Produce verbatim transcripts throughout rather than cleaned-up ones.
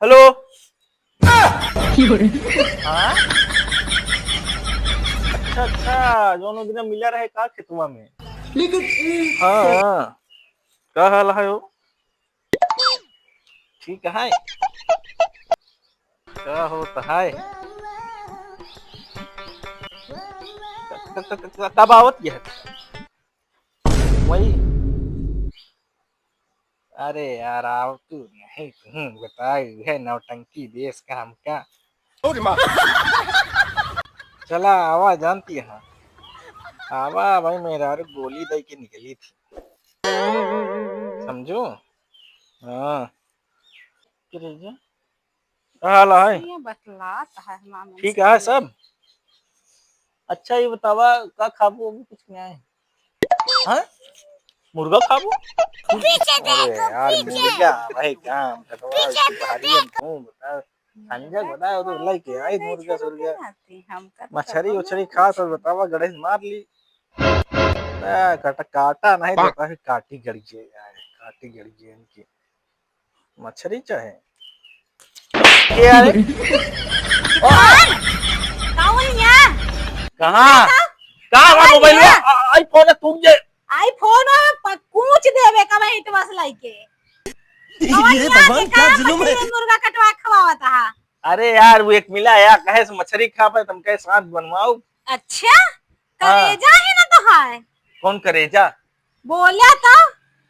हेलो। हाँ? अच्छा, अच्छा, जौन उ दिना मिला रहे का खेतवा में? हाँ, हाँ। का हाल है हो? ठीक है। का होत है? क-, क-, क-, क-, कब आवत यह? वही। अरे यार, आव तू नहीं, तू बताई है नौटंकी देश का हमका। चला, आवा जानती है। आवा भाई, मेहरारू गोली दे के निकली थी। समझू? हाँ। का हाल है? ये बतलात है मामा ठीक से। है सब? अच्छा, ये बतावा, का खाबू? अभी कुछ नहीं है। हाँ? मुर्गा खाबू? पीछे अरे देखो, यार, पीछे। मुर्गा भाई काम कटवा पीछे तो भारी देखो। हम तू बता। संजय बता, वो तो लेके आई मुर्गा सुर्गा। मछरी उछरी खा, सब बतावा, गणेश मार ली। आ, काटा, काटा नहीं तो काहे काटी गड़ी है यार, काटी गड़ी है इनकी। मछरी चाहे? के यार? कौन? कौन या? कहाँ? का? कहाँ का मोबाइल या? आ, iPhone टूट जाए। iPhone प-, कूच देवे का भाई इटवा से लाइके। कौन ये या भगवान, के क्या का जुलुम है? मछली मुर्गा कटवा खवावत हा? अरे यार, वो एक मिला यार, कहे से मछरी खा पाए, तुम कहे साथ बनवाओ। अच्छा? हाँ। करेजा ही ना तो है। कौन करेजा? बोल्या तो,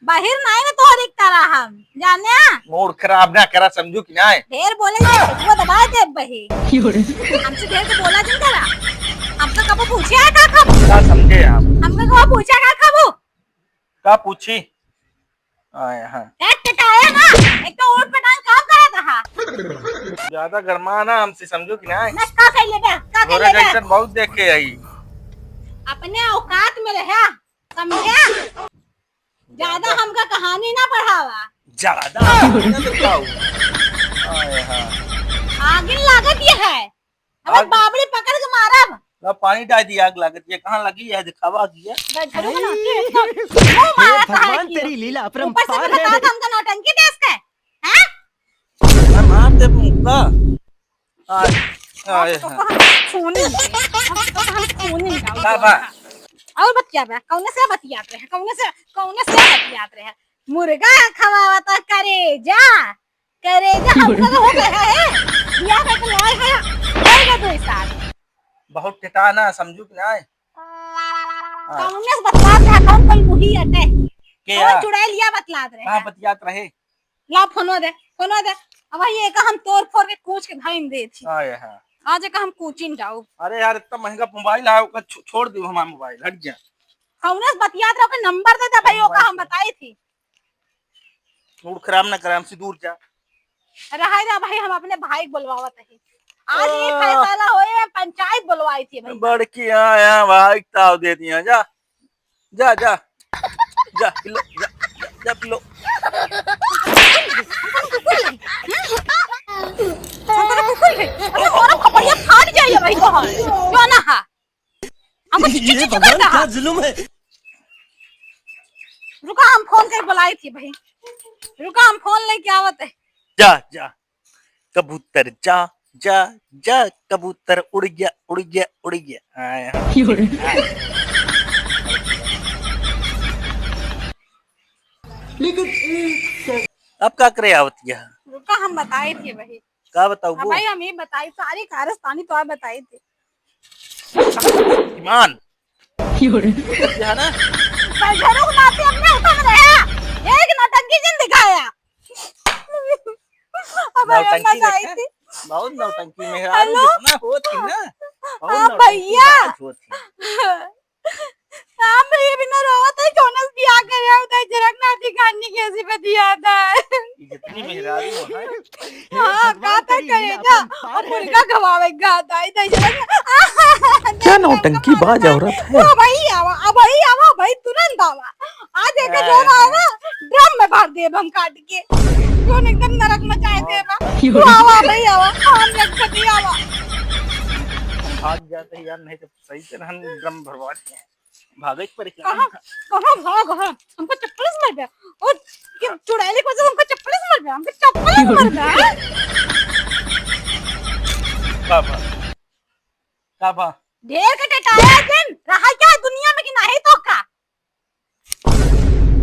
बहिर नाई ना तोहरी तरह हम, जाने? मूड खराब ना करा, समझू कि नाई? ढेर बोले जे, वो दबाए दे बही। क्यों रे? हमसे ढेर के बोला जिन करा। हमसे कबो पूछे है का खाबू? का समझे आप? हमसे कबो पूछे का खाबू? का पूछी? आए, हाँ। ए, टटाया ना, एक तो ओट पटांग काम करत हा। ज्यादा गरमा ना हमसे, समझू कि नाई? ना, का कह लेबे, का कह तोरे लेबे? जैसन बहुत देखे आई। अपने औकात में रहा, समझा? ज्यादा ज्यादा। हमका कहानी ना पढ़ावा। ज्यादा कहानी ना बताओ। आए, हाँ। आगिन लागत ये है। अबे आग बाबड़ी पकड़ के मारब। ला पानी डाल दिया, आग लागत ये कहाँ लगी है, दिखावा आग ये। गजरू बनाती है, इसका मुंह मारा हे भगवान, तेरी लीला ऊपर से अपरंपार है। बता दो, हमका नौटंकी देश का है, हैं? मैं मार दे मुक्का। आए, आए, अब तो हाँ। हम खून ही, अब तो हम खून ही का बा? और बतिया बा, कौने से बतियात रहे, कौने से, कौने से बतियात रहे? मुर्गा खवावता करेजा। करेजा हमका तो हो गया है। बियाह करके लाए हैं, हो गया दो साल। बहुत ठेठा ना, समझू कि नाई? हाँ। कौने से बतलात रहा, कौन कोई बूढ़ी अटे? के कौन या? चुड़ैलिया बतलात रहे? कहाँ बतियात रहे? ला फोनो दे, फोनो दे। अब ये का हम तोड़ फोड़ के कूच के धाइन दे थी। हाँ, ये हाँ। आज का हम कूचिन जाओ। अरे यार, इतना महंगा मोबाइल है, ओकर छो-, छोड़ दियो हमारा मोबाइल, हट जा। कौने से बतियात रहो, ओकर नंबर दे दे भाई, ओका हम बताई थी। मूड खराब ना करे, हमसे दूर जा। रहा जा भाई, हम अपने भाई के बुलवावत ही। आज ये आ। फैसला होए, पंचायत बुलवाई थी भाई। बड़की, हाँ, हाँ, भाई, ताव दे दिया, जा। जा, जा। जा, पिलो, जा, जा, जा, पिलो। हमको तो कुकुर है। अरे, मोरा खपड़िया फाट जाइए भाई, तो है। क्यों ना हा? हमको चिक चिक करता है। ये भगवान, क्या जुलुम है। रुका, हम फोन करके बुलाई थी भाई। रुका, हम फोन लेके आवत है। जा, जा, कबूतर जा, जा, जा, कबूतर उड़ गया, उड़ गया, उड़ गया। आया। क्यों रे? अब का करे आवत गया? रुका, हम बताए थे भाई। का बताऊ अब वो? भाई, हम ये बताई, सारी कारस्तानी तो आप बताई थे। ईमान। क्यों रे? क्या ना? पैसा रुक ना, अपने उठा में रहा। एक नौटंकी जिन दिखाया। अब हम नौटंकी बताई देखे? थी। बहुत नौटंकी में है, हेलो? जितना होत थी ना, बहुत हाँ, नौटंकी भैया। बाज होत थी। हम ये बिना रोवत है, जोनस बियाह करे, उधर झरक नाती खानी कैसी बतियाता है। ये जितनी मेहरारू है, हाँ, का तो करेगा। अब मुर्गा खवावे का दाई, दाई चला गया। क्या नौटंकी बाज औरत है। अब भाई आवा, अब भाई आवा, भाई तुरंत आवा। आज एक जो आवा, ड्रम में भर देब हम काट के। कौन एकदम नरक मचाए देबा। तू आवा, भाई आवा, हम एक कभी आवा। भाग जाते यार, नहीं तो सही से हम ड्रम भरवा दिए। भागे के पड़े क्या? कहाँ, कहाँ भाग, हाँ? हमको चप्पल से मार दिया। ओ, कि चुड़ैली को हमको चप्पल से मर गया, हमको चप्पल से मर गया। का बा? का बा? ढेर के टटाया दिन रहा क्या दुनिया में कि नाही तो का?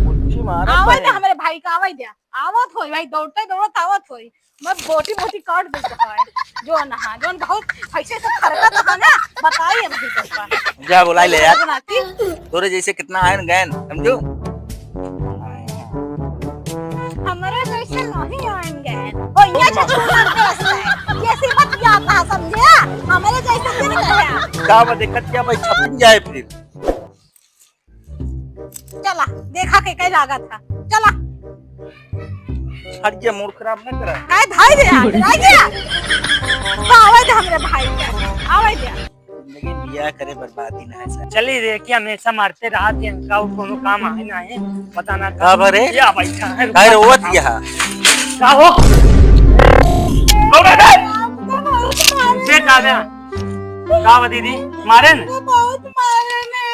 मुट्ठी मारत आवे है। दे हमरे भाई का, आवे दे। आवत होई भाई, दौड़ते दौड़त आवत होई। मैं बोटी बोटी काट देत है। जो ना, हाँ, जोन बहुत ऐसे ऐसे खरकत है ना, बताइए अभी तो का। जा बुलाई ले यार। बनाती। तोरे जैसे कितना आयन गैन, समझू? हमरे जैसे नहीं आयन गैन। ओ, ये जो तू लड़के हंसता है, ये सिर्फ क्या था, समझे? हमरे जैसे नहीं रहे। का बा देखत क्या भाई, छपिन जाए फिर। चला, देखा के कई लागत है। चला। हट गया, मूड खराब ना करा। काय भाई रे, आ गया, आ गया। तो आवे दे हमरे भाई के, आवे दे। जिंदगी बियाह करे बर्बादी ना है सर। चली रे, कि हमेशा मारते रहत है इनका, वो कोनो काम आए ना है, पता ना का कब रे? क्या बैठा है, काय रोवत यह? का हो? देख आ गया। का बा दीदी, मारे न? तो बहुत मारे ने।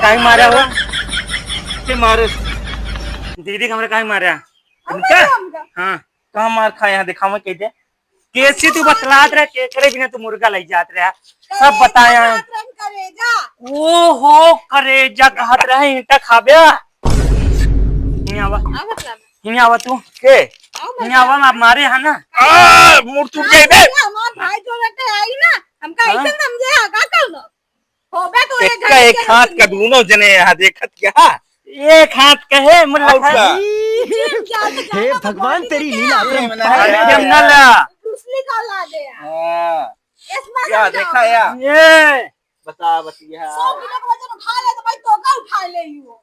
काहे मारा हो? के मारे? दीदी के हमरा काहे मारा? अब इनका? हमका? हाँ। कहाँ मार खाए हैं, दिखावा के दे। कैसे तू बतलात रहे, के करे बिना तू मुर्गा लई जात रहे? सब बताया है। करेजा। ओहो, करेजा कहत रहे, ईंटा खाबे। हियाँ आवा। अब बतला। हियाँ आवा तू। के? आओ हियाँ आवा, आप मारे है ना? आ, मुड़ टूट जाई बे। हमार भाई जो बेटे आई ना, हमका हाँ? ऐसे समझे है, का कर लो? होबे तो एक एक का घर एक के हाथ का दोनों जने यहाँ देखत क्या? एक हाथ कहे, मुल्ला और खा। का? हे भगवान, तेरी लीला अपरंपार है। अरे, जमना ला। दूसरी का ला दे यार। हाँ। इस बार क्या समझाओ। देखा या? ये। बता बतिया। सौ किलो का वजन उठा ले तो भाई, तो का उठा ले यू?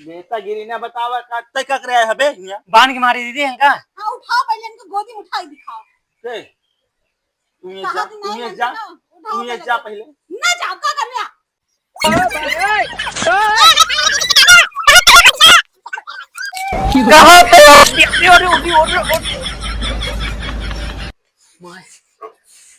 बेटा गिरी ना बतावा का, तय का करे हबे हिया? बांध के मारी दीदी इनका। हाँ, उठाओ पहले इनको गोदी में उठाई दिखाओ। से? तू ये कहा जा, कि तू नहीं ये बनता जा, ना, उठाओ तू ये पहले जा तो। पहले। ना जाओ, का कर लिया? कहाँ पे हो? अरे, अरे, अरे, अरे, अरे। माय,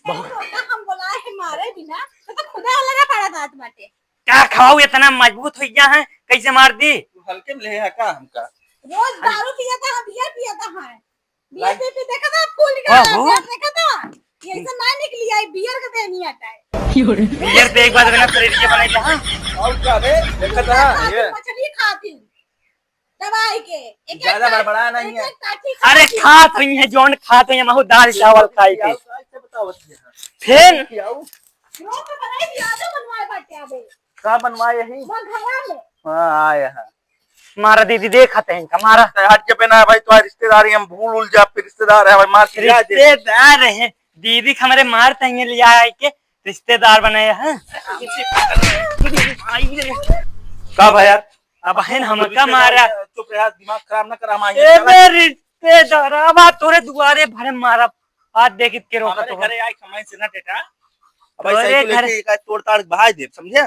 बहुत। हम बोला है मारे बिना, तो, तो खुदा वाला ना पड़ा दांत बाटे। का खाऊ इतना मजबूत हो गया है, कैसे मार दी? तू हल्के में ले है का हमका? रोज दारू पिया था, बियर पिया था, है। बियर लाग- पी पी देखा था, फूल गया, ओहो। पेट देखा था। ये ऐसे ना निकली आई, बियर के देनी हटाए। बियर पे एक बार ना शरीर के बनाई था। और का बे? देखा था, ये। मछली खाती। दवाई के। एक एक ज्यादा काट-, बड़बड़ा नहीं एक है। एक काठी अरे खाती। खात हुई है, जौन खात हुई है, महू दाल चावल खाई के। क्या बताओ बस ये। फिर? क्या? रोज तो बनाई थी, आजो बनवाए बाटे अबे। का बनवाए यही? वो घरा में। हाँ, आए हैं। मारा दीदी, देखत है इनका, मारा। हट के पहना है भाई, तुम्हारे रिश्तेदार ही हम भूल उल जा, फिर रिश्तेदार है भाई, मार के जा दे। रिश्तेदार है, दीदी के हमरे मारत है, लिया आए के रिश्तेदार बनाए हैं। का भाई यार? अब है ना, हमका मारा। चुप रह, दिमाग खराब ना कर, हम आएंगे। ए, चला। मेरे रिश्तेदार, अब तोरे दुआरे भरे मारा। आज देखित के रोका हमारे तो। घरे आई कमाई से ना टेटा। अब ऐसा अरे ही तो घर लेके एक तोड़ ताड़ बहाई दे, समझे?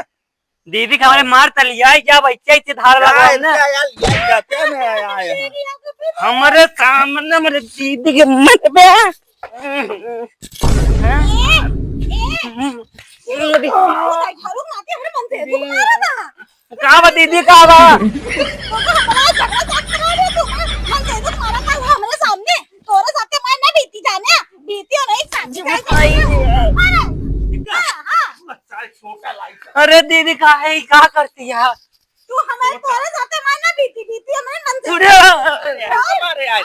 दीदी के हमरे मार तलिया है क्या भाई? क्या इतने धार लगा यार, हमने? क्या यार, ये क्या, क्या नया आया है? हमरे सामने मेरे दीदी के मत बे। हैं? का बा दीदी, का बा? तोरे साथे मैं ना बीती जाने, बीती और एक साथ निकाल के आई रे। हाँ, हाँ। अरे दीदी, का है, का करती है? तू हमारे तोरे साथे मैं ना बीती, बीती हमारे मन से। अरे, अरे, अरे, अरे,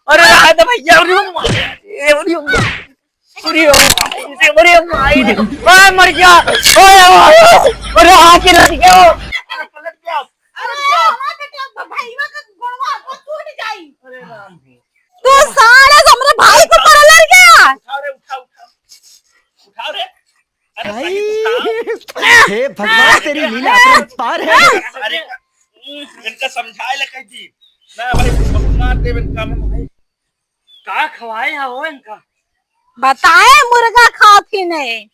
अरे, अरे, भैया, अरे, अरे, अरे, अरे, अरे, अरे, मर गया। ओए, ओए, अरे, आके लग गया। अरे, हमारे बेटे भैया का गोड़वा को टूट जाई। अरे राम। तू साले हमरे भाई को पकड़ ले गया। उठा रे, उठा, उठा। उठा रे। अरे भाई, सही उठा। हे भगवान, तेरी लीला अपरंपार है। अरे, इनका समझाए ले कह दी। ना भाई, सब मार देवे इनका में भाई। का खवाए है वो इनका? बताए मुर्गा खात ही नहीं।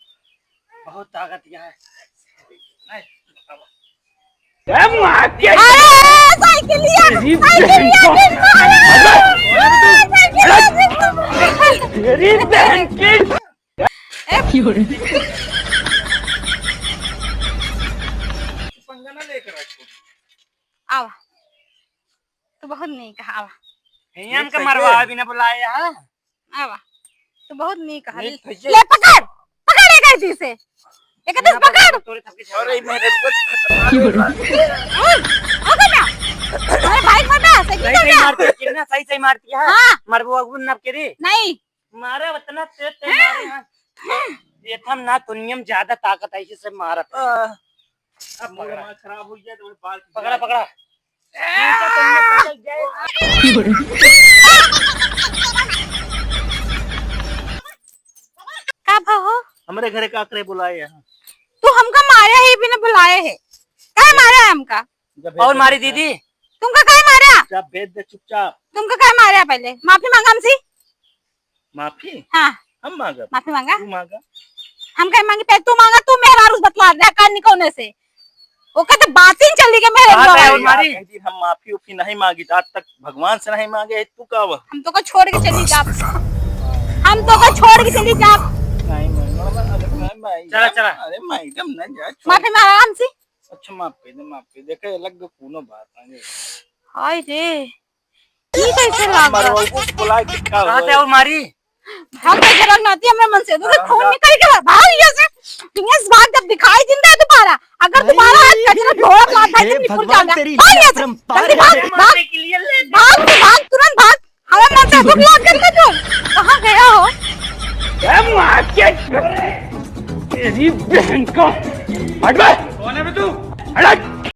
बहुत ताकत यह है। नहीं, बताओ। ए, मार के अरे, साइकिलिया, तेरी साइकिलिया बहन को। गिर गई। अरे, साइकिलिया गिर गई। तेरी बहन की। ए, पंगा ना लेकर रखो। आवा। तू बहुत नीक कहा, आवा। हियाँ हमका मरवा बिना बुलाए, हाँ? आवा। तू बहुत नीक कहा। नीक भैया। ले पकड़, पकड़ एक ऐसी से। एक ऐसी पकड़। तोरे सबके छोड़। अरे मेरे को खतरनाक है। ओके ना? अरे भाई बता, सही सही सही मारती है, कितना सही सही मारती है। हाँ। मरबो अगुन नब के रे। नहीं। मारे उतना तेज तेज मारे हैं। ये थम ना दुनिया में ज्यादा ताकत है, इसी से मारत है। आह, अब मूड पकड़ा। हमारा खराब हो गया तो बाल पकड़ा, पकड़ा। ये तो तुमने पकड़ गए। का भा हो? हमरे घरे का करे बुलाए हैं? तू हमका मारे ही बिना बुलाए है। काहे मारे है हमका? जब भेज और दे मारी चुपचाप। दीदी? तुमका काहे मारे? चुपचाप भेज दे चुपचाप। तुमका काहे मारे पहले? माफी मांगा हमसे। माफी? हाँ। हम मांगब? माफी मांगा? तू मांगा? हम काहे मांगी? पहले तू मांगा, तू मेहरारू से बतला दे, कान निकलने से। ओकर तो बात ही चली के मेरे बात है, मारी। कह दी, हम माफी उफी नहीं मांगी, आज तक भगवान से नहीं मांगे, तू का हुआ? हम तो को छोड़ के चली जाब। हम तो को छोड़ के चली जाब। नहीं, नहीं, नहीं, अरे, नहीं, नहीं, चला, चला। अरे, मैडम, ना जा, छोड़। माफी मांगा हमसे। अच्छा, माफ कर दे, माफ कर दे। देखे, अलग कोनो बात नहीं। हाय रे, ई कैसे लाग रहा? मरवाऊ को बुला के का कहाँ से हुआ? और मारी? भाग, गजरंग नाती, हमरे मन से। तू तो खून निकल के भाग यहाँ से। इस बात जब दिखाई जिंदा है दोबारा, अगर दोबारा हाथ गजरंग ढोलक लात भाई, हे तुम निकल भगवान, जाना। तेरी भाग यहाँ से। जल्दी भाग, भाग। मारने के लिए ले भाग, भाग, तुरंत भाग। हमें मन से दुख लाग करके तू कहाँ गया हो? ए, मार के तेरी बहन को। हट बे।